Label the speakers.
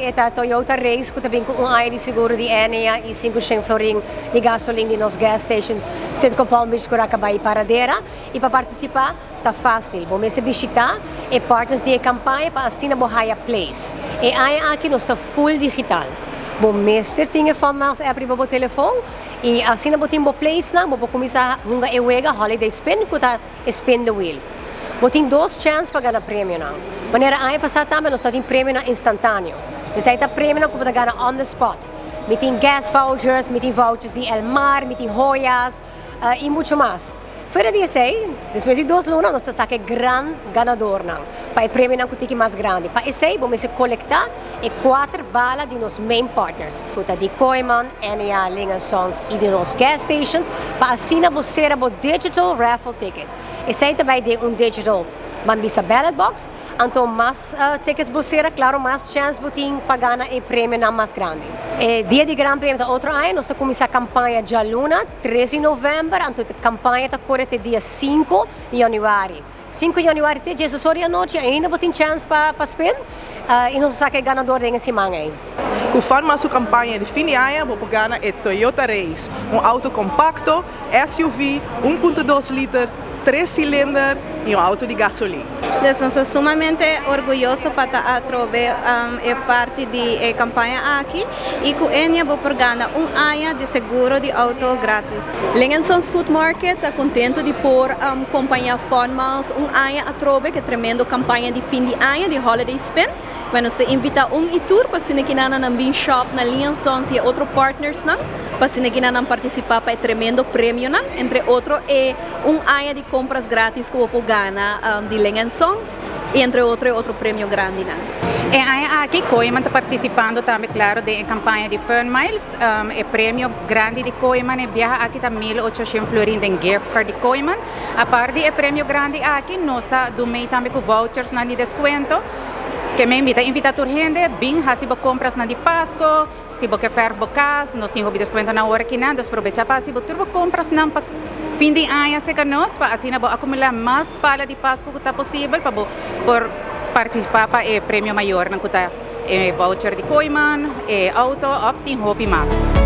Speaker 1: e Toyota Race ku ta bin ku un aña di seguro di Enea i 500 florin di gasolin di nos gas stations, Citgo Palm Beach, Curaca Bay i Paradera. I pa partisipá ta fásil. Bo mester bishitá e partners di e kampaña pa asina bo haya place. E aña aki nos ta full digital. Bo mester tin e Fun Miles app riba bo telefon i asina bo tin bo place nan, bo por kuminsá hunga e wega Holiday Spin ku ta spin the wheel. Bo tin dos chèns pa gana premionan. Manera aña pasá tambe nos tin premionan instantáneo. Esei ta premionan ku bo ta gana on the spot. Mi tin gas vouchers, mi tin vouchers di El Mar, mi tin joyas i muchu mas. Fuera di esei, despues di 2 luna nos ta saka gran ganadornan pa e premionan ku tiki mas grandi. Pa esei, bo mester kolektá e kuater bala di nos main partners, ku ta di Kooyman, Enea, Ling Sons i di nos gas stations, pa asina bo sera bo digital raffle ticket. Esei tambe di un digital ban bisa ballot box, anto mas tickets bo sera, klaro, mas chèns bo tin pa gana e premionan mas grandi. E dia di gran premio ta otro aña, nos ta kuminsá kampaña djaluna, 3 di novèmber, anto e kampaña ta kore te dia 5 di yanüari. 5 di yanüari te 10 or di anochi, ainda bo tin chèns pa spin, i nos ta saka e ganadó den siman ei.
Speaker 2: Ku Fun Miles su kampaña di fin di aña, bo por gana e Toyota Race, un outo kompakto, SUV, 1.2 liter, 3 silinder i un outo di gasolin.
Speaker 3: Nos ta sumamente orguyoso pa ta atrobe e parti di e kampaña aki i ku Enea bo por gana un aña di seguro di outo gratis.
Speaker 4: Ling Sons Food Market ta kontentu di por kompañá Fun Miles un aña atrobe, ku tremendo kampaña di fin di aña di Holiday Spin. Bueno, nos ta invitá un i tur pa asina nan bin shop na Ling Sons i otro partners nan, pa asina nan partisipá pa e tremendo premionan, entre otro e un aña di kompras gratis ku bo por gana di Ling Sons i entre otro otro premio grandi nan.
Speaker 5: E aña aki Kooyman ta partisipando tambe, klaro, den kampaña di Fun Miles. E premio grandi di Kooyman e biaha aki ta 1800 florin di gift card di Kooyman. Aparte e premio grandi aki, nos ta duna tambe ku vouchers nan di deskuento. Ke men mi ta invitá tur hende, bin hasi bo kompras nan di Pasku, si bo ke verf bo kas, nos tin hopi deskuento na ora aki nan, dus probechá pa hasi bo tur bo kompras nan pa fin di aña serka nos, pa asina bo akumulá mas bala di Pasku ku ta posibel pa bo por partisipá pa e premio mayor nan ku ta e voucher di Kooyman, e outo òf tin hopi mas.